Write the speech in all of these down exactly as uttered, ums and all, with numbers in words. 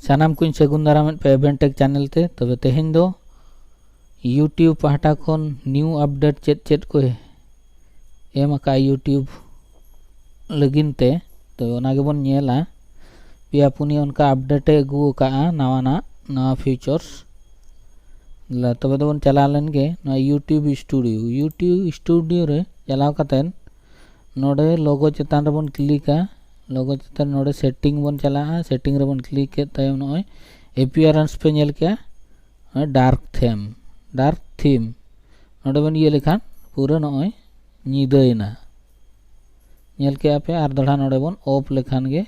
ᱥᱟᱱᱟᱢ ᱠᱚᱧ ᱥᱟᱹᱜᱩᱱ ᱫᱟᱨᱟᱢᱮᱫ ᱯᱮ ᱮᱵᱷᱮᱱ ᱴᱮᱠ ᱪᱮᱱᱮᱞ ᱛᱮ᱾ ᱛᱚᱵᱮ ᱛᱮᱦᱮᱧ ᱫᱚ YouTube ᱯᱟᱦᱴᱟ ᱠᱷᱚᱱ ᱱᱤᱭᱩ ᱟᱯᱰᱮᱴ ᱪᱮᱫ ᱪᱮᱫ ᱠᱚ ᱮᱢ ᱟᱠᱟᱫᱼᱟ YouTube ᱞᱟᱹᱜᱤᱫ ᱛᱮ, ᱛᱚᱵᱮ ᱚᱱᱟ ᱜᱮᱵᱚᱱ ᱧᱮᱞᱟ᱾ ᱯᱮᱭᱟ ᱯᱩᱱᱭᱟᱹ ᱚᱱᱠᱟ ᱟᱯᱰᱮᱴ ᱮ ᱟᱹᱜᱩ ᱟᱠᱟᱫᱼᱟ ᱱᱟᱣᱟᱱᱟᱜ, ᱱᱟᱣᱟ ᱯᱷᱤᱪᱟᱨᱥ᱾ ᱛᱚᱵᱮ ᱫᱚᱵᱚᱱ ᱪᱟᱞᱟᱣ ᱞᱮᱱ ᱜᱮ ᱱᱚᱣᱟ YouTube Studio᱾ YouTube Studio ᱨᱮ ᱪᱟᱞᱟᱣ ᱠᱟᱛᱮᱫ ᱱᱚᱰᱮ ᱞᱳᱜᱳ ᱪᱮᱛᱟᱱ ᱨᱮᱵᱚᱱ ᱠᱞᱤᱠᱟ᱾ ᱞᱳᱜᱳ ᱪᱮᱛᱟᱱ ᱱᱚᱰᱮ ᱥᱮᱴᱤᱝ ᱵᱚᱱ ᱪᱟᱞᱟᱜᱼᱟ᱾ ᱥᱮᱴᱤᱝ ᱨᱮᱵᱚᱱ ᱠᱞᱤᱠ ᱠᱮᱫ ᱛᱟᱭᱚᱢ ᱱᱚᱜᱼᱚᱭ ᱮᱯᱤᱭᱟᱨᱮᱱᱥ ᱯᱮ ᱧᱮᱞ ᱠᱮᱜᱼᱟ, ᱰᱟᱨᱠ ᱛᱷᱤᱢ, ᱰᱟᱨᱠ ᱛᱷᱤᱢ ᱱᱚᱰᱮ ᱵᱚᱱ ᱤᱭᱟᱹ ᱞᱮᱠᱷᱟᱱ ᱯᱩᱨᱟᱹ ᱱᱚᱜᱼᱚᱭ ᱧᱤᱫᱟᱹᱭᱮᱱᱟ᱾ ᱧᱮᱞ ᱠᱮᱜᱼᱟ ᱯᱮ, ᱟᱨ ᱫᱚᱲᱦᱟ ᱱᱚᱰᱮ ᱵᱚᱱ ᱚᱯᱷ ᱞᱮᱠᱷᱟᱱ ᱜᱮ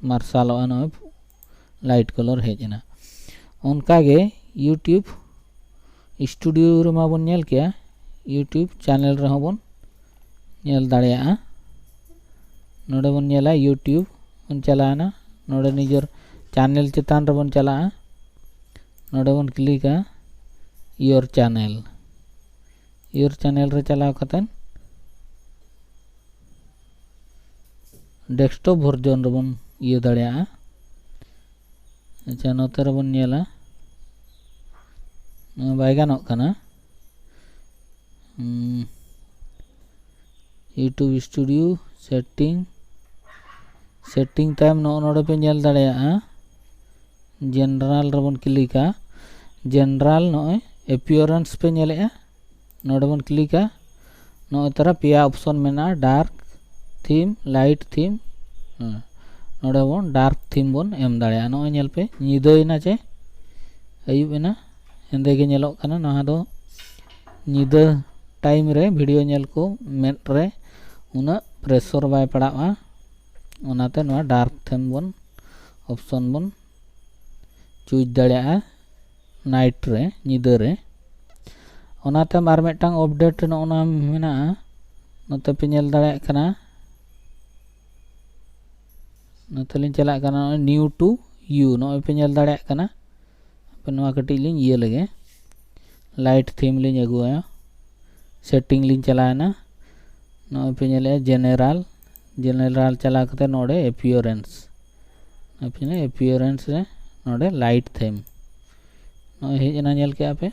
ᱢᱟᱨᱥᱟᱞᱚᱜᱼᱟ, ᱱᱚᱜᱼᱚᱭ ᱞᱟᱭᱤᱴ ᱠᱟᱞᱟᱨ ᱦᱮᱡ ᱮᱱᱟ᱾ ᱚᱱᱠᱟᱜᱮ YouTube Studio ᱨᱮᱢᱟ ᱵᱚᱱ ᱧᱮᱞ ᱠᱮᱜᱼᱟ, YouTube ᱪᱮᱱᱮᱞ ᱨᱮᱦᱚᱸ ᱵᱚᱱ ᱧᱮᱞ ᱫᱟᱲᱮᱭᱟᱜᱼᱟ᱾ ᱱᱚᱰᱮ ᱵᱚᱱ ᱧᱮᱞᱟ YouTube ᱵᱚᱱ ᱪᱟᱞᱟᱣᱮᱱᱟ, ᱱᱚᱰᱮ ᱱᱤᱡᱮᱨ ᱪᱮᱱᱮᱞ ᱪᱮᱛᱟᱱ ᱨᱮᱵᱚᱱ ᱪᱟᱞᱟᱜᱼᱟ᱾ ᱱᱚᱰᱮ ᱵᱚᱱ ᱠᱞᱤᱠᱟ Your Channel᱾ Your Channel ᱨᱮ ᱪᱟᱞᱟᱣ ᱠᱟᱛᱮᱫ ᱰᱮᱥᱠᱴᱚᱯ ᱵᱷᱟᱨᱡᱚᱱ ᱨᱮᱵᱚᱱ ᱤᱭᱟᱹ ᱫᱟᱲᱮᱭᱟᱜᱼᱟ᱾ ᱟᱪᱪᱷᱟ, ᱱᱚᱛᱮ ᱨᱮᱵᱚᱱ ᱧᱮᱞᱟ, ᱱᱚᱣᱟ ᱵᱟᱭ ᱜᱟᱱᱚᱜ ᱠᱟᱱᱟ᱾ ᱦᱩᱸ, YouTube Studio ᱥᱮᱴᱤᱝ, ᱥᱮᱴᱤᱝ ᱛᱟᱭᱚᱢ ᱱᱚᱜᱼᱚ ᱱᱚᱰᱮ ᱯᱮ ᱧᱮᱞ ᱫᱟᱲᱮᱭᱟᱜᱼᱟ, ᱡᱮᱱᱟᱨᱮᱞ ᱨᱮᱵᱚᱱ ᱠᱞᱤᱠᱟ᱾ ᱡᱮᱱᱟᱨᱮᱞ ᱱᱚᱜᱼᱚᱭ ᱮᱯᱤᱭᱟᱨᱮᱱᱥ ᱯᱮ ᱧᱮᱞᱮᱜᱼᱟ, ᱱᱚᱰᱮ ᱵᱚᱱ ᱠᱞᱤᱠᱟ᱾ ᱱᱚᱜᱼᱚᱭ ᱛᱟᱨᱟ ᱯᱮᱭᱟ ᱚᱯᱥᱚᱱ ᱢᱮᱱᱟᱜᱼᱟ, ᱰᱟᱨᱠ ᱛᱷᱤᱢ, ᱞᱟᱭᱤᱴ ᱛᱷᱤᱢ᱾ ᱦᱮᱸ, ᱱᱚᱰᱮ ᱵᱚᱱ ᱰᱟᱨᱠ ᱛᱷᱤᱢ ᱵᱚᱱ ᱮᱢ ᱫᱟᱲᱮᱭᱟᱜᱼᱟ᱾ ᱱᱚᱜᱼᱚᱭ ᱧᱮᱞ ᱯᱮ, ᱧᱤᱫᱟᱹᱭᱮᱱᱟ ᱪᱮ ᱟᱹᱭᱩᱵ ᱮᱱᱟ, ᱦᱮᱸᱫᱮ ᱜᱮ ᱧᱮᱞᱚᱜ ᱠᱟᱱᱟ᱾ ᱱᱚᱣᱟ ᱫᱚ ᱧᱤᱫᱟᱹ ᱴᱟᱭᱤᱢ ᱨᱮ ᱵᱷᱤᱰᱤᱭᱳ ᱧᱮᱞ ᱠᱚ ᱢᱮᱫ ᱨᱮ ᱩᱱᱟᱹᱜ ᱯᱨᱮᱥᱚᱨ ᱵᱟᱭ ᱯᱟᱲᱟᱜᱼᱟ, ᱚᱱᱟᱛᱮ ᱱᱚᱣᱟ ᱰᱟᱨᱠ ᱛᱷᱤᱢ ᱵᱚᱱ ᱚᱯᱥᱚᱱ ᱵᱚᱱ ᱪᱩᱡᱽ ᱫᱟᱲᱮᱭᱟᱜᱼᱟ ᱱᱟᱭᱤᱴ ᱨᱮ, ᱧᱤᱫᱟᱹ ᱨᱮ᱾ ᱚᱱᱟ ᱛᱟᱭᱚᱢ ᱟᱨ ᱢᱤᱫᱴᱟᱝ ᱟᱯᱰᱮᱴ ᱱᱚᱜᱼᱚ ᱱᱟ ᱢᱮᱱᱟᱜᱼᱟ, ᱱᱚᱛᱮ ᱯᱮ ᱧᱮᱞ ᱫᱟᱲᱮᱭᱟᱜ ᱠᱟᱱᱟ᱾ ᱱᱚᱛᱮ ᱞᱤᱧ ᱪᱟᱞᱟᱜ ᱠᱟᱱᱟ, ᱱᱚᱜᱼᱚᱭ new to you, ᱱᱚᱜᱼᱚᱭ ᱯᱮ ᱧᱮᱞ ᱫᱟᱲᱮᱭᱟᱜ ᱠᱟᱱᱟ᱾ ᱦᱟᱯᱮ ᱱᱚᱣᱟ ᱠᱟᱹᱴᱤᱡ ᱞᱤᱧ ᱤᱭᱟᱹ ᱞᱮᱜᱮ, ᱞᱟᱭᱤᱴ ᱛᱷᱤᱢ ᱞᱤᱧ ᱟᱹᱜᱩᱣᱟᱭᱟ᱾ ᱥᱮᱴᱤᱝ ᱞᱤᱧ ᱪᱟᱞᱟᱣᱮᱱᱟ, ᱱᱚᱜᱼᱚᱭ ᱯᱮ ᱧᱮᱞᱮᱜᱼᱟ ᱡᱮᱱᱟᱨᱮᱞ, ᱡᱮᱱᱟᱨᱮᱞ ᱪᱟᱞᱟᱣ ᱠᱟᱛᱮ ᱱᱚᱰᱮ ᱮᱯᱤᱭᱟᱨᱮᱱᱥ, ᱟᱯᱮ ᱧᱮᱞᱟ ᱮᱯᱤᱭᱟᱨᱮᱱᱥ ᱨᱮ ᱱᱚᱰᱮ light theme ᱱᱚᱜᱼᱚᱭ ᱦᱮᱡ ᱮᱱᱟ, ᱧᱮᱞ ᱠᱮᱜᱼᱟ ᱯᱮ᱾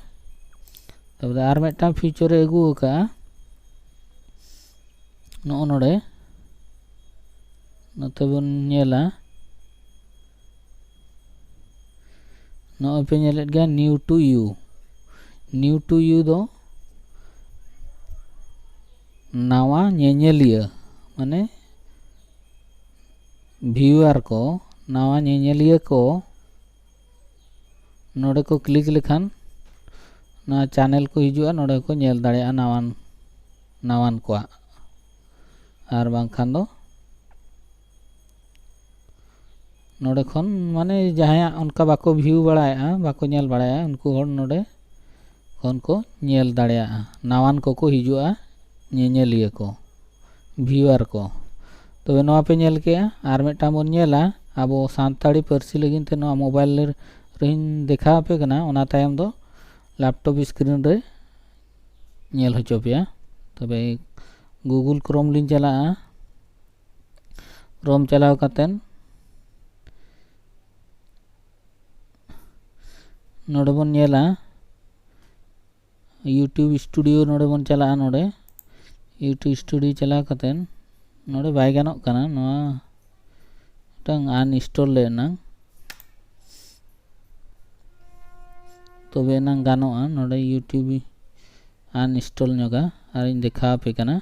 ᱛᱟᱨᱯᱚᱨᱮ ᱟᱨ ᱢᱤᱫᱴᱟᱝ feature ᱮ ᱟᱹᱜᱩ ᱟᱠᱟᱫᱼᱟ, ᱱᱚᱜᱼᱚ ᱱᱚᱰᱮ ᱱᱚᱛᱮ ᱵᱚᱱ ᱧᱮᱞᱟ, ᱱᱚᱜᱼᱚᱭ ᱯᱮ ᱧᱮᱞᱮᱫ ᱜᱮᱭᱟ new to you᱾ New to you ᱫᱚ ᱱᱟᱣᱟ ᱧᱮᱧᱮᱞᱤᱭᱟᱹ, ᱢᱟᱱᱮ viewer ᱠᱚ, ᱱᱟᱣᱟ ᱧᱮᱧᱮᱞᱤᱭᱟᱹ ᱠᱚ ᱱᱚᱰᱮ ᱠᱚ click ᱞᱮᱠᱷᱟᱱ ᱱᱚᱣᱟ channel ᱠᱚ ᱦᱤᱡᱩᱜᱼᱟ, ᱱᱚᱰᱮ ᱠᱚ ᱧᱮᱞ ᱫᱟᱲᱮᱭᱟᱜᱼᱟ ᱱᱟᱣᱟᱱ, ᱱᱟᱣᱟᱱ ᱠᱚᱣᱟᱜ᱾ ᱟᱨ ᱵᱟᱝᱠᱷᱟᱱ ᱫᱚ ᱱᱚᱰᱮ ᱠᱷᱚᱱ, ᱢᱟᱱᱮ, ᱡᱟᱦᱟᱸᱭᱟᱜ ᱚᱱᱠᱟ ᱵᱟᱠᱚ view ᱵᱟᱲᱟᱭᱮᱫᱼᱟ, ᱵᱟᱠᱚ ᱧᱮᱞ ᱵᱟᱲᱟᱭᱟ, ᱩᱱᱠᱩ ᱦᱚᱲ ᱱᱚᱰᱮ ᱠᱷᱚᱱ ᱠᱚ ᱧᱮᱞ ᱫᱟᱲᱮᱭᱟᱜᱼᱟ, ᱱᱟᱣᱟᱱ ᱠᱚᱠᱚ ᱦᱤᱡᱩᱜᱼᱟ, ᱧᱮᱧᱮᱞᱤᱭᱟᱹ ᱠᱚ, viewer ᱠᱚ᱾ ᱛᱚᱵᱮ ᱱᱚᱣᱟ ᱯᱮ ᱧᱮᱞ ᱠᱮᱜᱼᱟ᱾ ᱟᱨ ᱢᱤᱫᱴᱟᱝ ᱵᱚᱱ ᱧᱮᱞᱟ, ᱟᱵᱚ ᱥᱟᱱᱛᱟᱲᱤ ᱯᱟᱹᱨᱥᱤ ᱞᱟᱹᱜᱤᱫ ᱛᱮ ᱱᱚᱣᱟ mobile ᱨᱮ-, ᱨᱮᱧ ᱫᱮᱠᱷᱟᱣ ᱟᱯᱮ ᱠᱟᱱᱟ, ᱚᱱᱟ ᱛᱟᱭᱚᱢ ᱫᱚ laptop screen ᱨᱮ ᱧᱮᱞ ᱦᱚᱪᱚ ᱯᱮᱭᱟ᱾ ᱛᱚᱵᱮ Google Chrome ᱞᱤᱧ ᱪᱟᱞᱟᱜᱼᱟ᱾ Chrome ᱪᱟᱞᱟᱣ ᱠᱟᱛᱮᱱ ᱱᱚᱰᱮ ᱵᱚᱱ ᱧᱮᱞᱟ YouTube Studio, ᱱᱚᱰᱮ ᱵᱚᱱ ᱪᱟᱞᱟᱜᱼᱟ᱾ ᱱᱚᱰᱮ YouTube Studio ᱪᱟᱞᱟᱣ ᱠᱟᱛᱮᱱ ᱱᱚᱰᱮ ᱵᱟᱭ ᱜᱟᱱᱚᱜ ᱠᱟᱱᱟ, ᱱᱚᱣᱟ ᱢᱤᱫᱴᱟᱝ uninstall ᱞᱮ ᱮᱱᱟᱝ, ᱛᱚᱵᱮ ᱮᱱᱟᱝ ᱜᱟᱱᱚᱜᱼᱟ᱾ ᱱᱚᱰᱮ YouTube uninstall ᱧᱚᱜᱟ, ᱟᱨᱤᱧ ᱫᱮᱠᱷᱟᱣ ᱟᱯᱮ ᱠᱟᱱᱟ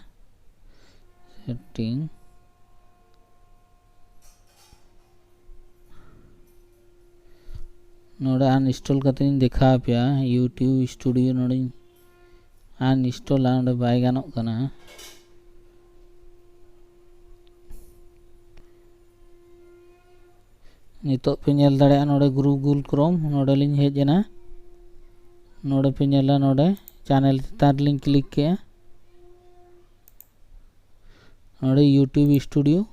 setting᱾ ᱱᱚᱰᱮ uninstall ᱠᱟᱛᱮ ᱤᱧ ᱫᱮᱠᱷᱟᱣ ᱟᱯᱮᱭᱟ, YouTube Studio ᱱᱚᱰᱮᱧ uninstallᱟ, ᱱᱚᱰᱮ ᱵᱟᱭ ᱜᱟᱱᱚᱜ ᱠᱟᱱᱟ᱾ ᱱᱤᱛᱚᱜ ᱯᱮ ᱧᱮᱞ ᱫᱟᱲᱮᱭᱟᱜᱼᱟ, ᱱᱚᱰᱮ Google Chrome, ᱱᱚᱰᱮ ᱞᱤᱧ ᱦᱮᱡ ᱮᱱᱟ᱾ ᱱᱚᱰᱮ ᱯᱮ ᱧᱮᱞᱟ, ᱱᱚᱰᱮ channel ᱪᱮᱛᱟᱱ ᱨᱮᱞᱤᱧ click ᱠᱮᱜᱼᱟ᱾ ᱱᱚᱰᱮ YouTube Studio,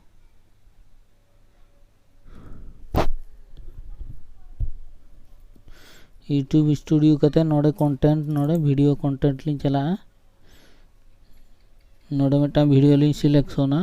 YouTube Studio ᱠᱟᱛᱮ ᱱᱚᱰᱮ content, ᱱᱚᱰᱮ video content ᱞᱤᱧ ᱪᱟᱞᱟᱜᱼᱟ᱾ ᱱᱚᱰᱮ ᱢᱤᱫᱴᱟᱝ video ᱞᱤᱧ selectionᱟ᱾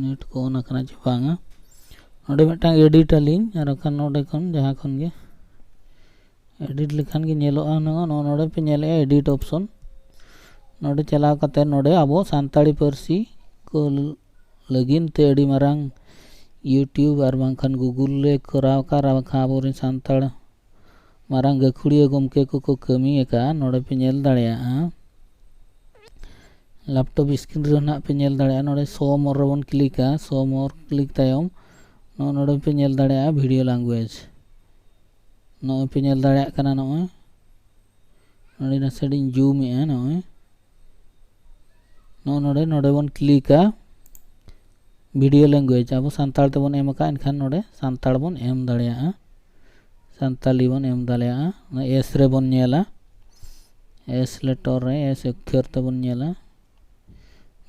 ᱱᱮᱴ ᱠᱚ ᱚᱱ ᱟᱠᱟᱱᱟ ᱪᱮ ᱵᱟᱝᱟ᱾ ᱱᱚᱰᱮ ᱢᱤᱫᱴᱟᱝ ᱮᱰᱤᱴ ᱟᱹᱞᱤᱧ, ᱟᱨ ᱵᱟᱠᱷᱟᱱ ᱱᱚᱰᱮ ᱠᱷᱚᱱ ᱡᱟᱦᱟᱸ ᱠᱷᱚᱱ ᱜᱮ ᱮᱰᱤᱴ ᱞᱮᱠᱷᱟᱱ ᱜᱮ ᱧᱮᱞᱚᱜᱼᱟ᱾ ᱱᱚᱜᱼᱚ ᱱᱚᱜᱼᱚ ᱱᱚᱰᱮ ᱯᱮ ᱧᱮᱞᱮᱜᱼᱟ ᱮᱰᱤᱴ ᱚᱯᱥᱚᱱ᱾ ᱱᱚᱰᱮ ᱪᱟᱞᱟᱣ ᱠᱟᱛᱮ ᱱᱚᱰᱮ ᱟᱵᱚ ᱥᱟᱱᱛᱟᱲᱤ ᱯᱟᱹᱨᱥᱤ ᱠᱚ ᱞᱟᱹᱜᱤᱫ ᱛᱮ ᱟᱹᱰᱤ ᱢᱟᱨᱟᱝ YouTube ᱟᱨ ᱵᱟᱝᱠᱷᱟᱱ Google ᱮ ᱠᱚᱨᱟᱣ ᱟᱠᱟᱫ, ᱟᱨ ᱵᱟᱝᱠᱷᱟᱱ ᱟᱵᱚᱨᱮᱱ ᱥᱟᱱᱛᱟᱲ ᱢᱟᱨᱟᱝ ᱜᱟᱹᱠᱷᱩᱲᱤᱭᱟᱹ ᱜᱚᱢᱠᱮ ᱠᱚᱠᱚ ᱠᱟᱹᱢᱤ ᱟᱠᱟᱫᱼᱟ᱾ ᱱᱚᱰᱮ ᱯᱮ ᱧᱮᱞ ᱫᱟᱲᱮᱭᱟᱜᱼᱟ, ᱞᱮᱯᱴᱚᱯ ᱥᱠᱨᱤᱱ ᱨᱮ ᱱᱟᱦᱟᱜ ᱯᱮ ᱧᱮᱞ ᱫᱟᱲᱮᱭᱟᱜᱼᱟ᱾ ᱱᱚᱰᱮ ᱥᱳ ᱢᱳᱨ ᱨᱮᱵᱚᱱ ᱠᱞᱤᱠᱟ᱾ ᱥᱳ ᱢᱳᱨ ᱠᱞᱤᱠ ᱛᱟᱭᱚᱢ ᱱᱚᱜᱼᱚ ᱱᱚᱰᱮ ᱯᱮ ᱧᱮᱞ ᱫᱟᱲᱮᱭᱟᱜᱼᱟ ᱵᱷᱤᱰᱤᱭᱳ ᱞᱮᱝᱜᱩᱭᱮᱡᱽ᱾ ᱱᱚᱜᱼᱚᱭ ᱯᱮ ᱧᱮᱞ ᱫᱟᱲᱮᱭᱟᱜ ᱠᱟᱱᱟ, ᱱᱚᱜᱼᱚᱭ ᱱᱚᱰᱮ ᱱᱟᱥᱮ ᱞᱤᱧ ᱡᱩᱢᱮᱜᱼᱟ᱾ ᱱᱚᱜᱼᱚᱭ ᱱᱚᱜᱼᱚ ᱱᱚᱰᱮ, ᱱᱚᱰᱮ ᱵᱚᱱ ᱠᱞᱤᱠᱟ ᱵᱷᱤᱰᱤᱭᱳ ᱞᱮᱝᱜᱩᱭᱮᱡᱽ᱾ ᱟᱵᱚ ᱥᱟᱱᱛᱟᱲ ᱛᱮᱵᱚᱱ ᱮᱢ ᱟᱠᱟᱫ, ᱮᱱᱠᱷᱟᱱ ᱱᱚᱰᱮ ᱥᱟᱱᱛᱟᱲ ᱵᱚᱱ ᱮᱢ ᱫᱟᱲᱮᱭᱟᱜᱼᱟ᱾ ᱥᱟᱱᱛᱟᱞᱤ ᱵᱚᱱ ᱮᱢ ᱫᱟᱲᱮᱭᱟᱜᱼᱟ᱾ ᱚᱱᱟ ᱮᱥ ᱨᱮᱵᱚᱱ ᱧᱮᱞᱟ, ᱮᱥ ᱞᱮᱴᱚᱨ ᱨᱮ, ᱮᱥ ᱚᱠᱠᱷᱚᱨ ᱛᱮᱵᱚᱱ ᱧᱮᱞᱟ᱾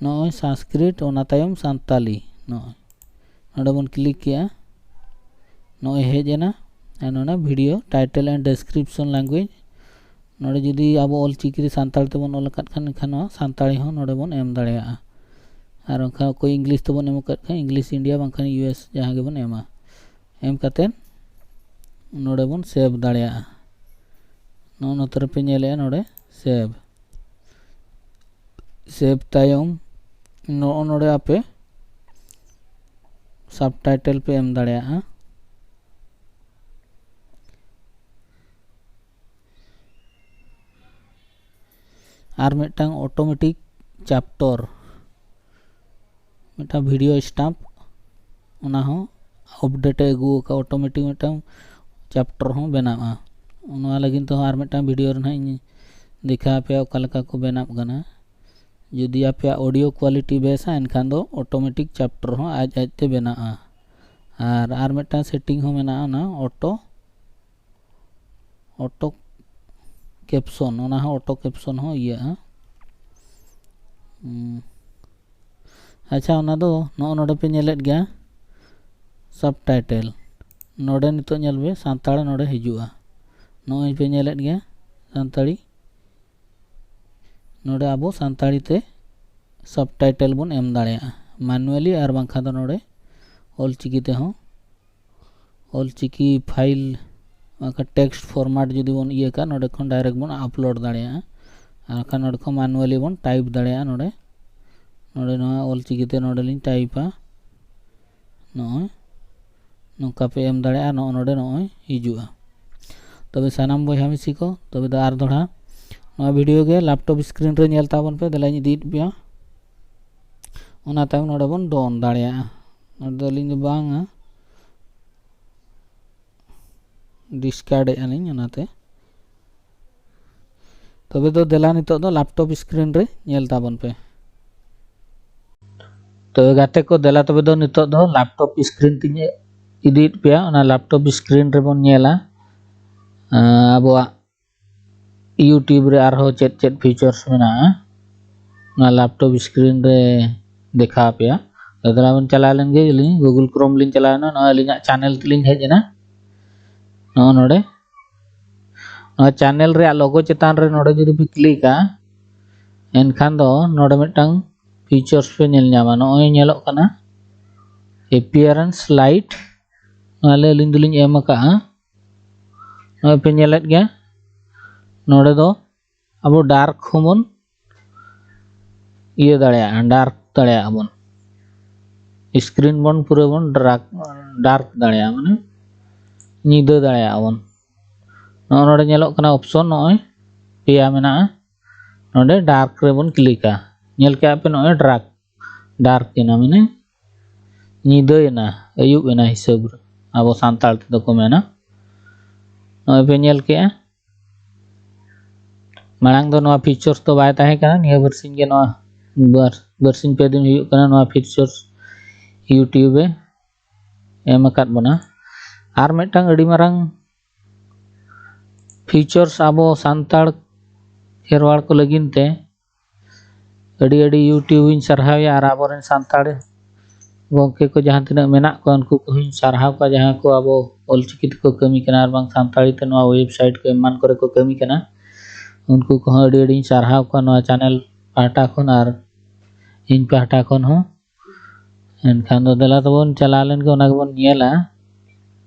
ᱱᱚᱜᱼᱚᱭ ᱥᱚᱝᱥᱠᱨᱤᱛ, ᱚᱱᱟ ᱛᱟᱭᱚᱢ ᱥᱟᱱᱛᱟᱞᱤ᱾ ᱱᱚᱜᱼᱚᱭ ᱱᱚᱰᱮ ᱵᱚᱱ ᱠᱞᱤᱠ ᱠᱮᱜᱼᱟ, ᱱᱚᱜᱼᱚᱭ ᱦᱮᱡ ᱮᱱᱟ᱾ ᱟᱨ ᱱᱚᱰᱮ video title and description language, ᱱᱚᱰᱮ ᱡᱩᱫᱤ ᱟᱵᱚ ᱚᱞ ᱪᱤᱠᱤ ᱨᱮ ᱥᱟᱱᱛᱟᱲ ᱛᱮᱵᱚᱱ ᱚᱞ ᱟᱠᱟᱫ ᱠᱷᱟᱱ, ᱮᱱᱠᱷᱟᱱ ᱱᱚᱣᱟ ᱥᱟᱱᱛᱟᱲᱤ ᱦᱚᱸ ᱱᱚᱰᱮ ᱵᱚᱱ ᱮᱢ ᱫᱟᱲᱮᱭᱟᱜᱼᱟ᱾ ᱟᱨ ᱚᱱᱠᱟ ᱚᱠᱚᱭ ᱤᱝᱞᱤᱥ ᱛᱮᱵᱚᱱ ᱮᱢ ᱟᱠᱟᱫ ᱠᱷᱟᱱ, ᱤᱝᱞᱤᱥ ᱤᱱᱰᱤᱭᱟ ᱵᱟᱝᱠᱷᱟᱱ ᱤᱭᱩ ᱮᱥ ᱡᱟᱦᱟᱸ ᱜᱮᱵᱚᱱ ᱮᱢᱟ᱾ ᱮᱢ ᱠᱟᱛᱮᱫ ᱱᱚᱰᱮ ᱵᱚᱱ ᱥᱮᱵᱷ ᱫᱟᱲᱮᱭᱟᱜᱼᱟ᱾ ᱱᱚᱜᱼᱚ ᱱᱚᱛᱮ ᱨᱮᱯᱮ ᱧᱮᱞᱮᱜᱼᱟ, ᱱᱚᱰᱮ ᱥᱮᱵᱷ᱾ ᱥᱮᱵᱷ ᱛᱟᱭᱚᱢ ᱱᱚᱜᱼᱚ ᱱᱚᱰᱮ ᱟᱯᱮ ᱥᱟᱵᱴᱟᱭᱴᱮᱞ ᱯᱮ ᱮᱢ ᱫᱟᱲᱮᱭᱟᱜᱼᱟ᱾ ᱟᱨ ᱢᱤᱫᱴᱟᱝ ᱚᱴᱳᱢᱮᱴᱤᱠ ᱪᱟᱯᱴᱚᱨ, ᱢᱤᱫᱴᱟᱝ ᱵᱷᱤᱰᱤᱭᱳ ᱥᱴᱟᱢᱯ, ᱚᱱᱟ ᱦᱚᱸ ᱟᱯᱰᱮᱴ ᱮ ᱟᱹᱜᱩ ᱟᱠᱟᱫ, ᱚᱴᱳᱢᱮᱴᱤᱠ ᱢᱤᱫᱴᱟᱝ ᱪᱟᱯᱴᱚᱨ ᱦᱚᱸ ᱵᱮᱱᱟᱜᱼᱟ᱾ ᱱᱚᱣᱟ ᱞᱟᱹᱜᱤᱫ ᱛᱮᱦᱚᱸ ᱟᱨ ᱢᱤᱫᱴᱟᱝ ᱵᱷᱤᱰᱤᱭᱳ ᱨᱮ ᱱᱟᱦᱟᱜ ᱤᱧ ᱫᱮᱠᱷᱟᱣ ᱟᱯᱮᱭᱟ ᱚᱠᱟ ᱞᱮᱠᱟ ᱠᱚ ᱵᱮᱱᱟᱜ ᱠᱟᱱᱟ᱾ ᱡᱩᱫᱤ ᱟᱯᱮᱭᱟᱜ ᱚᱰᱤᱭᱳ ᱠᱣᱟᱞᱤᱴᱤ ᱵᱮᱥᱟ, ᱮᱱᱠᱷᱟᱱ ᱫᱚ ᱚᱴᱳᱢᱮᱴᱤᱠ ᱪᱟᱯᱴᱚᱨ ᱦᱚᱸ ᱟᱡ ᱟᱡ ᱛᱮ ᱵᱮᱱᱟᱜᱼᱟ᱾ ᱟᱨ ᱟᱨ ᱢᱤᱫᱴᱟᱝ ᱥᱮᱴᱤᱝ ᱦᱚᱸ ᱢᱮᱱᱟᱜᱼᱟ, ᱚᱱᱟ ᱚᱴᱳ, ᱚᱴᱳ ᱠᱮᱯᱥᱚᱱ, ᱚᱱᱟ ᱦᱚᱸ ᱚᱴᱳ ᱠᱮᱯᱥᱚᱱ ᱦᱚᱸ ᱤᱭᱟᱹᱜᱼᱟ᱾ ᱦᱩᱸ᱾ ᱟᱪᱪᱷᱟ, ᱚᱱᱟ ᱫᱚ ᱱᱚᱜᱼᱚ ᱱᱚᱰᱮ ᱯᱮ ᱧᱮᱞᱮᱫ ᱜᱮᱭᱟ, ᱥᱟᱵᱴᱟᱭᱴᱮᱞ᱾ ᱱᱚᱰᱮ ᱱᱤᱛᱚᱜ ᱧᱮᱞ ᱯᱮ, ᱥᱟᱱᱛᱟᱲ ᱱᱚᱰᱮ ᱦᱤᱡᱩᱜᱼᱟ᱾ ᱱᱚᱜᱼᱚᱭ ᱯᱮ ᱧᱮᱞᱮᱫ ᱜᱮᱭᱟ, ᱥᱟᱱᱛᱟᱲᱤ᱾ ᱱᱚᱰᱮ ᱟᱵᱚ ᱥᱟᱱᱛᱟᱲᱤ ᱛᱮ ᱥᱟᱵᱴᱟᱭᱴᱮᱞ ᱵᱚᱱ ᱮᱢ ᱫᱟᱲᱮᱭᱟᱜᱼᱟ᱾ ᱢᱟᱱᱩᱣᱟᱞᱤ ᱟᱨ ᱵᱟᱝᱠᱷᱟᱱ ᱫᱚ ᱱᱚᱰᱮ ᱚᱞᱪᱤᱠᱤ ᱛᱮᱦᱚᱸ, ᱚᱞᱪᱤᱠᱤ ᱯᱷᱟᱭᱤᱞ ᱵᱟᱝᱠᱷᱟᱱ ᱴᱮᱠᱥᱴ ᱯᱷᱚᱨᱢᱟᱴ ᱡᱩᱫᱤ ᱵᱚᱱ ᱤᱭᱟᱹ ᱠᱟᱜ, ᱱᱚᱰᱮ ᱠᱷᱚᱱ ᱰᱟᱭᱨᱮᱠᱴ ᱵᱚᱱ ᱟᱯᱞᱳᱰ ᱫᱟᱲᱮᱭᱟᱜᱼᱟ᱾ ᱟᱨ ᱵᱟᱝᱠᱷᱟᱱ ᱱᱚᱰᱮ ᱠᱷᱚᱱ ᱢᱟᱱᱩᱣᱟᱞᱤ ᱵᱚᱱ ᱴᱟᱭᱤᱯ ᱫᱟᱲᱮᱭᱟᱜᱼᱟ᱾ ᱱᱚᱰᱮ ᱱᱚᱰᱮ ᱱᱚᱣᱟ ᱚᱞᱪᱤᱠᱤ ᱛᱮ ᱱᱚᱰᱮ ᱞᱤᱧ ᱴᱟᱭᱤᱯᱟ᱾ ᱱᱚᱜᱼᱚᱭ ᱱᱚᱝᱠᱟ ᱯᱮ ᱮᱢ ᱫᱟᱲᱮᱭᱟᱜᱼᱟ᱾ ᱱᱚᱜᱼᱚ ᱱᱚᱰᱮ ᱱᱚᱜᱼᱚᱭ ᱦᱤᱡᱩᱜᱼᱟ᱾ ᱛᱚᱵᱮ ᱥᱟᱱᱟᱢ ᱵᱚᱭᱦᱟ ᱢᱤᱥᱤ ᱠᱚ, ᱛᱚᱵᱮ ᱫᱚ ᱟᱨ ᱫᱚᱦᱲᱟ ᱱᱚᱣᱟ ᱵᱷᱤᱰᱤᱭᱳ ᱜᱮ ᱞᱮᱯᱴᱚᱯ ᱥᱠᱨᱤᱱ ᱨᱮ ᱧᱮᱞ ᱛᱟᱵᱚᱱ ᱯᱮ᱾ ᱫᱮᱞᱟᱧ ᱤᱫᱤᱭᱮᱫ ᱯᱮᱭᱟ᱾ ᱚᱱᱟ ᱛᱟᱭᱚᱢ ᱱᱚᱰᱮ ᱵᱚᱱ ᱰᱚᱱ ᱫᱟᱲᱮᱭᱟᱜᱼᱟ᱾ ᱱᱚᱰᱮ ᱫᱚ ᱟᱹᱞᱤᱧ ᱫᱚ ᱵᱟᱝᱟ, ᱰᱤᱥᱠᱟᱨᱰ ᱮᱫᱼᱟ ᱞᱤᱧ ᱚᱱᱟᱛᱮ᱾ ᱛᱚᱵᱮ ᱫᱚ ᱫᱮᱞᱟ ᱱᱤᱛᱚᱜ ᱫᱚ ᱞᱮᱯᱴᱚᱯ ᱥᱠᱨᱤᱱ ᱨᱮ ᱧᱮᱞ ᱛᱟᱵᱚᱱ ᱯᱮ᱾ ᱛᱚᱵᱮ ᱜᱟᱛᱮ ᱠᱚ, ᱫᱮᱞᱟ ᱛᱚᱵᱮ ᱫᱚ ᱱᱤᱛᱚᱜ ᱫᱚ ᱞᱮᱯᱴᱚᱯ ᱥᱠᱨᱤᱱ ᱛᱤᱧ ᱤᱫᱤᱭᱮᱫ ᱯᱮᱭᱟ᱾ ᱚᱱᱟ ᱞᱮᱯᱴᱚᱯ ᱥᱠᱨᱤᱱ ᱨᱮᱵᱚᱱ ᱧᱮᱞᱟ, ᱟᱸ, ᱟᱵᱚᱣᱟᱜ YouTube ᱨᱮ ᱟᱨᱦᱚᱸ ᱪᱮᱫ ᱪᱮᱫ ᱯᱷᱤᱪᱟᱨᱥ ᱢᱮᱱᱟᱜᱼᱟ, ᱚᱱᱟ ᱞᱮᱯᱴᱚᱯ ᱥᱠᱨᱤᱱ ᱨᱮ ᱫᱮᱠᱷᱟᱣ ᱟᱯᱮᱭᱟ᱾ ᱛᱚ ᱫᱮᱞᱟ ᱵᱚᱱ ᱪᱟᱞᱟᱣ ᱞᱮᱱ ᱜᱮ, ᱟᱹᱞᱤᱧ ᱜᱩᱜᱩᱞ ᱠᱨᱳᱢ ᱞᱤᱧ ᱪᱟᱞᱟᱣᱮᱱᱟ, ᱱᱚᱣᱟ ᱟᱹᱞᱤᱧᱟᱜ ᱪᱮᱱᱮᱞ ᱛᱮᱞᱤᱧ ᱦᱮᱡ ᱮᱱᱟ᱾ ᱱᱚᱜᱼᱚ ᱱᱚᱰᱮ ᱱᱚᱣᱟ ᱪᱮᱱᱮᱞ ᱨᱮᱭᱟᱜ ᱞᱳᱜᱳ ᱪᱮᱛᱟᱱ ᱨᱮ ᱱᱚᱰᱮ ᱡᱩᱫᱤ ᱯᱮ ᱠᱞᱤᱠᱟ, ᱮᱱᱠᱷᱟᱱ ᱫᱚ ᱱᱚᱰᱮ ᱢᱤᱫᱴᱟᱝ ᱯᱷᱤᱪᱟᱨᱥ ᱯᱮ ᱧᱮᱞ ᱧᱟᱢᱟ᱾ ᱱᱚᱜᱼᱚᱭ ᱧᱮᱞᱚᱜ ᱠᱟᱱᱟ ᱮᱯᱤᱭᱟᱨᱮᱱᱥ ᱞᱟᱭᱤᱴ, ᱱᱚᱣᱟ ᱞᱮ ᱟᱹᱞᱤᱧ ᱫᱚᱞᱤᱧ ᱮᱢ ᱟᱠᱟᱜᱼᱟ᱾ ᱱᱚᱜᱼᱚᱭ ᱯᱮ ᱧᱮᱞᱮᱫ ᱜᱮᱭᱟ, ᱱᱚᱰᱮ ᱫᱚ ᱟᱵᱚ ᱰᱟᱨᱠ ᱦᱚᱸᱵᱚᱱ ᱤᱭᱟᱹ ᱫᱟᱲᱮᱭᱟᱜᱼᱟ, ᱰᱟᱨᱠ ᱫᱟᱲᱮᱭᱟᱜᱼᱟ ᱵᱚᱱ, ᱥᱠᱨᱤᱱ ᱵᱚᱱ ᱯᱩᱨᱟᱹ ᱵᱚᱱ ᱰᱟᱨᱠ, ᱰᱟᱨᱠ ᱫᱟᱲᱮᱭᱟᱜᱼᱟ, ᱢᱟᱱᱮ ᱧᱤᱫᱟᱹ ᱫᱟᱲᱮᱭᱟᱜᱼᱟ ᱵᱚᱱ᱾ ᱱᱚᱜᱼᱚ ᱱᱚᱰᱮ ᱧᱮᱞᱚᱜ ᱠᱟᱱᱟ ᱚᱯᱥᱚᱱ, ᱱᱚᱜᱼᱚᱭ ᱯᱮᱭᱟ ᱢᱮᱱᱟᱜᱼᱟ, ᱱᱚᱰᱮ ᱰᱟᱨᱠ ᱨᱮᱵᱚᱱ ᱠᱞᱤᱠᱟ᱾ ᱧᱮᱞ ᱠᱮᱜᱼᱟ ᱯᱮ, ᱱᱚᱜᱼᱚᱭ ᱰᱟᱨᱠ, ᱰᱟᱨᱠ ᱮᱱᱟ, ᱢᱟᱱᱮ ᱧᱤᱫᱟᱹᱭᱮᱱᱟ, ᱟᱹᱭᱩᱵ ᱮᱱᱟ ᱦᱤᱥᱟᱹᱵ ᱨᱮ, ᱟᱵᱚ ᱥᱟᱱᱛᱟᱲ ᱛᱮᱫᱚ ᱠᱚ ᱢᱮᱱᱟ᱾ ᱱᱚᱜᱼᱚᱭ ᱯᱮ ᱧᱮᱞ ᱠᱮᱜᱼᱟ, ᱢᱟᱲᱟᱝ ᱫᱚ ᱱᱚᱣᱟ ᱯᱷᱤᱪᱟᱨᱥ ᱫᱚ ᱵᱟᱭ ᱛᱟᱦᱮᱸ ᱠᱟᱱᱟ᱾ ᱱᱤᱭᱟᱹ ᱵᱟᱨᱥᱤᱧ ᱜᱮ ᱱᱚᱣᱟ ᱵᱟᱨ-, ᱵᱟᱨᱥᱤᱧ ᱯᱮ ᱫᱤᱱ ᱦᱩᱭᱩᱜ ᱠᱟᱱᱟ ᱱᱚᱣᱟ ᱯᱷᱤᱪᱟᱨᱥ YouTube ᱮ ᱮᱢ ᱟᱠᱟᱫ ᱵᱚᱱᱟ᱾ ᱟᱨ ᱢᱤᱫᱴᱟᱝ ᱟᱹᱰᱤ ᱢᱟᱨᱟᱝ ᱯᱷᱤᱪᱟᱨᱥ ᱟᱵᱚ ᱥᱟᱱᱛᱟᱲ ᱠᱷᱮᱨᱣᱟᱲ ᱠᱚ ᱞᱟᱹᱜᱤᱫ ᱛᱮ ᱟᱹᱰᱤ ᱟᱹᱰᱤ YouTube ᱤᱧ ᱥᱟᱨᱦᱟᱣᱮᱭᱟ, ᱟᱨ ᱟᱵᱚᱨᱮᱱ ᱥᱟᱱᱛᱟᱲ ᱜᱚᱢᱠᱮ ᱠᱚ ᱡᱟᱦᱟᱸ ᱛᱤᱱᱟᱹᱜ ᱢᱮᱱᱟᱜ ᱠᱚᱣᱟ, ᱩᱱᱠᱩ ᱠᱚᱦᱚᱸᱧ ᱥᱟᱨᱦᱟᱣ ᱠᱚᱣᱟ, ᱡᱟᱦᱟᱸᱭ ᱠᱚ ᱟᱵᱚ ᱚᱞᱪᱤᱠᱤ ᱛᱮᱠᱚ ᱠᱟᱹᱢᱤ ᱠᱟᱱᱟ, ᱟᱨ ᱵᱟᱝ ᱥᱟᱱᱛᱟᱲᱤ ᱛᱮ ᱱᱚᱣᱟ ᱣᱮᱵᱥᱟᱭᱤᱴ ᱠᱚ ᱮᱢᱟᱱ ᱠᱚᱨᱮ ᱠᱚ ᱠᱟᱹᱢᱤ ᱠᱟᱱᱟ᱾ ᱩᱱᱠᱩ ᱠᱚᱦᱚᱸ ᱟᱹᱰᱤ ᱟᱹᱰᱤᱧ ᱥᱟᱨᱦᱟᱣ ᱠᱚᱣᱟ ᱱᱚᱣᱟ ᱪᱮᱱᱮᱞ ᱯᱟᱦᱴᱟ ᱠᱷᱚᱱ ᱟᱨ ᱤᱧ ᱯᱟᱦᱴᱟ ᱠᱷᱚᱱ ᱦᱚᱸ᱾ ᱮᱱᱠᱷᱟᱱ ᱫᱚ ᱫᱮᱞᱟ ᱛᱟᱵᱚᱱ ᱪᱟᱞᱟᱣ ᱞᱮᱱ ᱜᱮ, ᱚᱱᱟ ᱜᱮᱵᱚᱱ ᱧᱮᱞᱟ᱾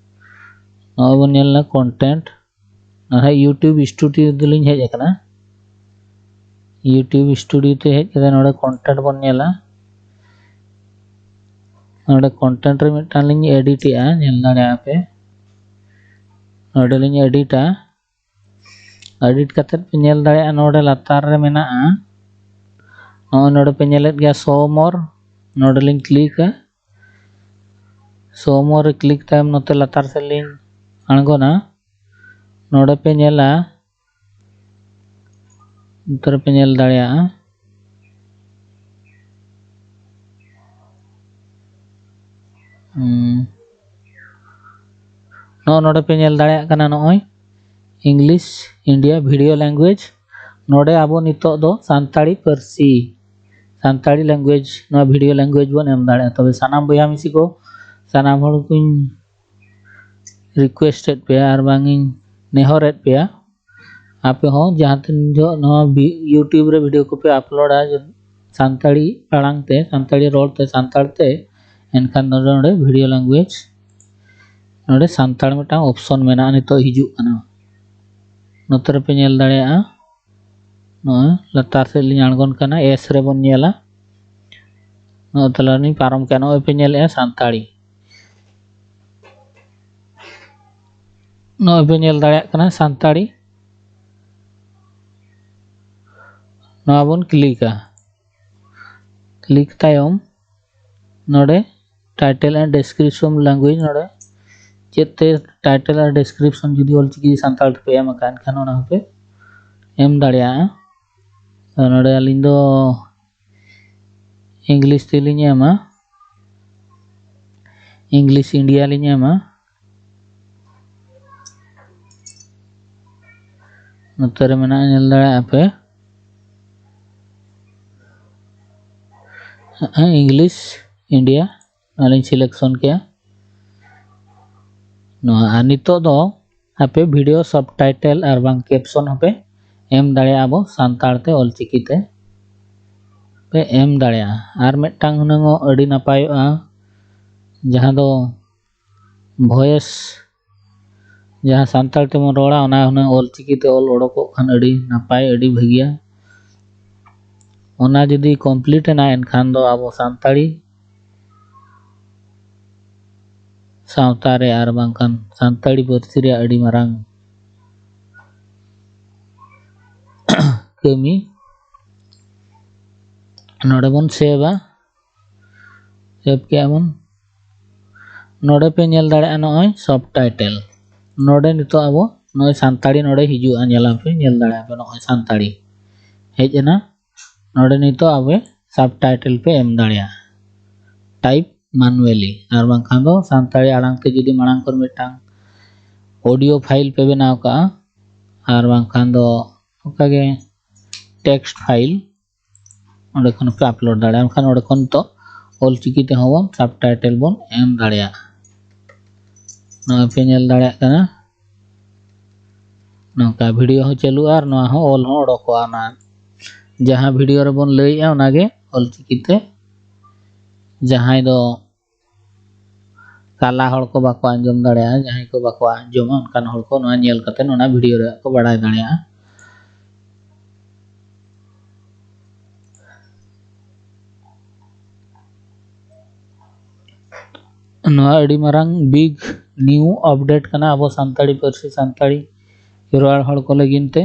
ᱱᱚᱜᱼᱚᱭ ᱵᱚᱱ ᱧᱮᱞ ᱮᱫᱟ content᱾ ᱱᱚᱰᱮ YouTube Studio ᱫᱚᱞᱤᱧ ᱦᱮᱡ ᱟᱠᱟᱱᱟ᱾ YouTube Studio ᱛᱮ ᱦᱮᱡ ᱠᱟᱛᱮ ᱱᱚᱰᱮ content ᱵᱚᱱ ᱧᱮᱞᱟ᱾ ᱱᱚᱰᱮ content ᱨᱮ ᱢᱤᱫᱴᱟᱝ ᱞᱤᱧ edit ᱮᱜᱼᱟ, ᱧᱮᱞ ᱫᱟᱲᱮᱭᱟᱜᱼᱟ ᱯᱮ᱾ ᱱᱚᱰᱮ ᱞᱤᱧ editᱟ᱾ Edit ᱠᱟᱛᱮ ᱯᱮ ᱧᱮᱞ ᱫᱟᱲᱮᱭᱟᱜᱼᱟ, ᱱᱚᱰᱮ ᱞᱟᱛᱟᱨ ᱨᱮ ᱢᱮᱱᱟᱜᱼᱟ, ᱱᱚᱜᱼᱚᱭ ᱱᱚᱰᱮ ᱯᱮ ᱧᱮᱞᱮᱫ ᱜᱮᱭᱟ show more, ᱱᱚᱰᱮ ᱞᱤᱧ clickᱟ᱾ Show more ᱨᱮ click ᱛᱟᱭᱚᱢ ᱱᱚᱛᱮ ᱞᱟᱛᱟᱨ ᱥᱮᱫ ᱞᱤᱧ ᱟᱬᱜᱚᱱᱟ᱾ ᱱᱚᱰᱮ ᱯᱮ ᱧᱮᱞᱟ, ᱱᱚᱛᱮ ᱨᱮᱯᱮ ᱧᱮᱞ ᱫᱟᱲᱮᱭᱟᱜᱼᱟ᱾ ᱦᱩᱸ᱾ ᱱᱚᱜᱼᱚ ᱱᱚᱰᱮ ᱯᱮ ᱧᱮᱞ ᱫᱟᱲᱮᱭᱟᱜ ᱠᱟᱱᱟ, ᱱᱚᱜᱼᱚᱭ English India video language᱾ ᱱᱚᱰᱮ ᱟᱵᱚ ᱱᱤᱛᱚᱜ ᱫᱚ ᱥᱟᱱᱛᱟᱲᱤ ᱯᱟᱹᱨᱥᱤ, ᱥᱟᱱᱛᱟᱲᱤ language, ᱱᱚᱣᱟ video language ᱵᱚᱱ ᱮᱢ ᱫᱟᱲᱮᱭᱟᱜᱼᱟ᱾ ᱛᱚᱵᱮ ᱥᱟᱱᱟᱢ ᱵᱚᱭᱦᱟ ᱢᱤᱥᱤ ᱠᱚ, ᱥᱟᱱᱟᱢ ᱦᱚᱲ ᱠᱚᱧ request ᱮᱫ ᱯᱮᱭᱟ ᱟᱨ ᱵᱟᱝ ᱤᱧ ᱱᱮᱦᱚᱨᱮᱫ ᱯᱮᱭᱟ, ᱟᱯᱮ ᱦᱚᱸ ᱡᱟᱦᱟᱸ ᱛᱤᱱ ᱡᱚᱦᱚᱜ ᱱᱚᱣᱟ ᱵᱤ-, YouTube ᱨᱮ video ᱠᱚᱯᱮ uploadᱟ ᱥᱟᱱᱛᱟᱲᱤ ᱟᱲᱟᱝ ᱛᱮ, ᱥᱟᱱᱛᱟᱲᱤ ᱨᱚᱲ ᱛᱮ, ᱥᱟᱱᱛᱟᱲ ᱛᱮ, ᱮᱱᱠᱷᱟᱱ ᱱᱚᱰᱮ, ᱱᱚᱰᱮ video language, ᱱᱚᱰᱮ ᱥᱟᱱᱛᱟᱲ ᱢᱤᱫᱴᱟᱝ option ᱢᱮᱱᱟᱜᱼᱟ, ᱱᱤᱛᱚᱜ ᱦᱤᱡᱩᱜ ᱠᱟᱱᱟ᱾ ᱱᱚᱛᱮ ᱨᱮᱯᱮ ᱧᱮᱞ ᱫᱟᱲᱮᱭᱟᱜᱼᱟ, ᱱᱚᱜᱼᱚᱭ ᱞᱟᱛᱟᱨ ᱥᱮᱫ ᱞᱤᱧ ᱟᱬᱜᱚᱱ ᱠᱟᱱᱟ, S ᱨᱮᱵᱚᱱ ᱧᱮᱞᱟ᱾ ᱱᱚᱜᱼᱚᱭ ᱛᱟᱞᱟ ᱞᱤᱧ ᱯᱟᱨᱚᱢ ᱠᱮᱜᱼᱟ, ᱱᱚᱜᱼᱚᱭ ᱯᱮ ᱧᱮᱞᱮᱜᱼᱟ ᱥᱟᱱᱛᱟᱲᱤ᱾ ᱱᱚᱜᱼᱚᱭ ᱯᱮ ᱧᱮᱞ ᱫᱟᱲᱮᱭᱟᱜ ᱠᱟᱱᱟ ᱥᱟᱱᱛᱟᱲᱤ᱾ ᱱᱚᱣᱟ ᱵᱚᱱ clickᱟ᱾ Click ᱛᱟᱭᱚᱢ ᱱᱚᱰᱮ title and description language, ᱱᱚᱰᱮ ᱪᱮᱫ ᱛᱮ title ᱟᱨ description ᱡᱩᱫᱤ ᱚᱞᱪᱤᱠᱤ ᱥᱟᱱᱛᱟᱲ ᱛᱮᱯᱮ ᱮᱢ ᱟᱠᱟᱫ ᱮᱱᱠᱷᱟᱱ ᱚᱱᱟ ᱦᱚᱸᱯᱮ ᱮᱢ ᱫᱟᱲᱮᱭᱟᱜᱼᱟ᱾ ᱛᱚ ᱱᱚᱰᱮ ᱟᱹᱞᱤᱧ ᱫᱚ English ᱛᱮᱞᱤᱧ ᱮᱢᱟ, English India ᱞᱤᱧ ᱮᱢᱟ᱾ ᱱᱚᱛᱮ ᱨᱮ ᱢᱮᱱᱟᱜᱼᱟ, ᱧᱮᱞ ᱫᱟᱲᱮᱭᱟᱜᱼᱟ ᱯᱮ᱾ ᱦᱮᱸ, English India, ᱱᱚᱣᱟ ᱞᱤᱧ selection ᱠᱮᱜᱼᱟ᱾ ᱱᱚᱣᱟ, ᱟᱨ ᱱᱤᱛᱚᱜ ᱫᱚ ᱟᱯᱮ video subtitle ᱟᱨ ᱵᱟᱝ caption ᱦᱚᱸᱯᱮ ᱮᱢ ᱫᱟᱲᱮᱭᱟᱜᱼᱟ ᱟᱵᱚ ᱥᱟᱱᱛᱟᱲ ᱛᱮ ᱚᱞᱪᱤᱠᱤ ᱛᱮ᱾ ᱯᱮ ᱮᱢ ᱫᱟᱲᱮᱭᱟᱜᱼᱟ᱾ ᱟᱨ ᱢᱤᱫᱴᱟᱝ ᱦᱩᱱᱟᱹᱝ ᱟᱹᱰᱤ ᱱᱟᱯᱟᱭᱚᱜᱼᱟ, ᱡᱟᱦᱟᱸ ᱫᱚ voice, ᱡᱟᱦᱟᱸ ᱥᱟᱱᱛᱟᱲ ᱛᱮᱵᱚᱱ ᱨᱚᱲᱟ, ᱚᱱᱟ ᱦᱩᱱᱟᱹᱝ ᱚᱞ ᱪᱤᱠᱤ ᱛᱮ ᱚᱞ ᱚᱰᱚᱠᱚᱜ ᱠᱷᱟᱱ ᱟᱹᱰᱤ ᱱᱟᱯᱟᱭ, ᱟᱹᱰᱤ ᱵᱷᱟᱹᱜᱤᱭᱟ᱾ ᱚᱱᱟ ᱡᱩᱫᱤ complete ᱮᱱᱟ, ᱮᱱᱠᱷᱟᱱ ᱫᱚ ᱟᱵᱚ ᱥᱟᱱᱛᱟᱲᱤ ᱥᱟᱶᱛᱟ ᱨᱮ ᱟᱨ ᱵᱟᱝᱠᱷᱟᱱ ᱥᱟᱱᱛᱟᱲᱤ ᱯᱟᱹᱨᱥᱤ ᱨᱮᱭᱟᱜ ᱟᱹᱰᱤ ᱢᱟᱨᱟᱝ ᱠᱟᱹᱢᱤ᱾ ᱱᱚᱰᱮ ᱵᱚᱱ ᱥᱮᱵᱷᱟ, ᱥᱮᱵᱷ ᱠᱮᱜᱼᱟ ᱵᱚᱱ᱾ ᱱᱚᱰᱮ ᱯᱮ ᱧᱮᱞ ᱫᱟᱲᱮᱭᱟᱜᱼᱟ ᱱᱚᱜᱼᱚᱭ subtitle᱾ ᱱᱚᱰᱮ ᱱᱤᱛᱚᱜ ᱟᱵᱚ ᱱᱚᱜᱼᱚᱭ ᱥᱟᱱᱛᱟᱲᱤ ᱱᱚᱰᱮ ᱦᱤᱡᱩᱜᱼᱟ, ᱧᱮᱞᱟᱯᱮ, ᱧᱮᱞ ᱫᱟᱲᱮᱭᱟᱜᱼᱟ ᱯᱮ ᱱᱚᱜᱼᱚᱭ ᱥᱟᱱᱛᱟᱲᱤ ᱦᱮᱡ ᱮᱱᱟ᱾ ᱱᱚᱰᱮ ᱱᱤᱛᱚᱜ ᱟᱵᱚ subtitle ᱯᱮ ᱮᱢ ᱫᱟᱲᱮᱭᱟᱜᱼᱟ, type manually, ᱟᱨ ᱵᱟᱝᱠᱷᱟᱱ ᱫᱚ ᱥᱟᱱᱛᱟᱲᱤ ᱟᱲᱟᱝ ᱛᱮ ᱡᱩᱫᱤ ᱢᱟᱲᱟᱝ ᱠᱷᱚᱱ ᱢᱤᱫᱴᱟᱝ audio file ᱯᱮ ᱵᱮᱱᱟᱣ ᱠᱟᱜᱼᱟ, ᱟᱨ ᱵᱟᱝᱠᱷᱟᱱ ᱫᱚ ᱚᱱᱠᱟᱜᱮ text file, ᱚᱸᱰᱮ ᱠᱷᱚᱱ ᱯᱮ upload ᱫᱟᱲᱮᱭᱟᱜᱼᱟ᱾ ᱮᱱᱠᱷᱟᱱ ᱚᱸᱰᱮ ᱠᱷᱚᱱ ᱱᱤᱛᱚᱜ ᱚᱞ ᱪᱤᱠᱤ ᱛᱮᱦᱚᱸ ᱵᱚᱱ subtitle ᱵᱚᱱ ᱮᱢ ᱫᱟᱲᱮᱭᱟᱜᱼᱟ᱾ ᱱᱚᱜᱼᱚᱭ ᱯᱮ ᱧᱮᱞ ᱫᱟᱲᱮᱭᱟᱜ ᱠᱟᱱᱟ, ᱱᱚᱝᱠᱟ video ᱦᱚᱸ ᱪᱟᱹᱞᱩᱜᱼᱟ ᱟᱨ ᱱᱚᱣᱟ ᱦᱚᱸ ᱚᱞ ᱦᱚᱸ ᱚᱰᱚᱠᱚᱜᱼᱟ᱾ ᱚᱱᱟ ᱡᱟᱦᱟᱸ video ᱨᱮᱵᱚᱱ ᱞᱟᱹᱭᱮᱜᱼᱟ, ᱚᱱᱟᱜᱮ ᱚᱞ ᱪᱤᱠᱤ ᱛᱮ ᱡᱟᱦᱟᱸᱭ ᱫᱚ ᱠᱟᱞᱟ ᱦᱚᱲ ᱠᱚ ᱵᱟᱠᱚ ᱟᱸᱡᱚᱢ ᱫᱟᱲᱮᱭᱟᱜᱼᱟ, ᱡᱟᱦᱟᱸᱭ ᱠᱚ ᱵᱟᱠᱚ ᱟᱸᱡᱚᱢᱟ, ᱚᱱᱠᱟᱱ ᱦᱚᱲ ᱠᱚ ᱱᱚᱣᱟ ᱧᱮᱞ ᱠᱟᱛᱮ ᱚᱱᱟ video ᱨᱮ ᱠᱚ ᱵᱟᱲᱟᱭ ᱫᱟᱲᱮᱭᱟᱜᱼᱟ᱾ ᱱᱚᱣᱟ ᱟᱹᱰᱤ ᱢᱟᱨᱟᱝ big new update ᱠᱟᱱᱟ ᱟᱵᱚ ᱥᱟᱱᱛᱟᱲᱤ ᱯᱟᱹᱨᱥᱤ, ᱥᱟᱱᱛᱟᱲᱤ ᱨᱚᱲ ᱦᱚᱲ ᱠᱚ ᱞᱟᱹᱜᱤᱫ ᱛᱮ᱾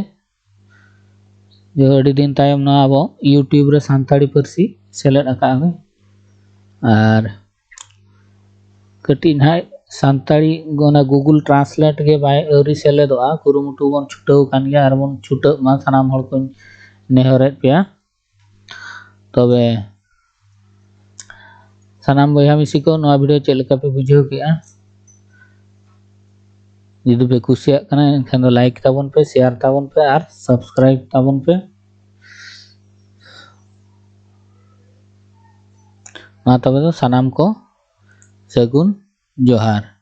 ᱡᱮ ᱟᱹᱰᱤ ᱫᱤᱱ ᱛᱟᱭᱚᱢ ᱱᱚᱣᱟ ᱟᱵᱚ YouTube ᱨᱮ ᱥᱟᱱᱛᱟᱲᱤ ᱯᱟᱹᱨᱥᱤ ᱥᱮᱞᱮᱫ ᱟᱠᱟᱫ ᱟᱞᱮ᱾ ᱟᱨ ᱠᱟᱹᱴᱤᱡ ᱱᱟᱦᱟᱜ ᱥᱟᱱᱛᱟᱲᱤ ᱚᱱᱟ Google Translate ᱜᱮ ᱵᱟᱭ ᱟᱹᱣᱨᱤ ᱥᱮᱞᱮᱫᱚᱜᱼᱟ᱾ ᱠᱩᱨᱩᱢᱩᱴᱩ ᱵᱚᱱ ᱪᱷᱩᱴᱟᱹᱣ ᱟᱠᱟᱱ ᱜᱮᱭᱟ ᱟᱨ ᱵᱚᱱ ᱪᱷᱩᱴᱟᱹᱜ ᱢᱟ, ᱥᱟᱱᱟᱢ ᱦᱚᱲ ᱠᱚᱧ ᱱᱮᱦᱚᱨᱮᱫ ᱯᱮᱭᱟ᱾ ᱛᱚᱵᱮ ᱥᱟᱱᱟᱢ ᱵᱚᱭᱦᱟ ᱢᱤᱥᱤ ᱠᱚ, ᱱᱚᱣᱟ video ᱪᱮᱫ ᱞᱮᱠᱟ ᱯᱮ ᱵᱩᱡᱷᱟᱹᱣ ᱠᱮᱜᱼᱟ? ᱡᱩᱫᱤ ᱯᱮ ᱠᱩᱥᱤᱭᱟᱜ ᱠᱟᱱᱟ, ᱮᱱᱠᱷᱟᱱ ᱫᱚ like ᱛᱟᱵᱚᱱ ᱯᱮ, share ᱛᱟᱵᱚᱱ ᱯᱮ ᱟᱨ subscribe ᱛᱟᱵᱚᱱ ᱯᱮ᱾ ᱢᱟ ᱛᱚᱵᱮ ᱫᱚ ᱥᱟᱱᱟᱢ ᱠᱚ ᱥᱟᱹᱜᱩᱱ ᱡᱚᱦᱟᱨ᱾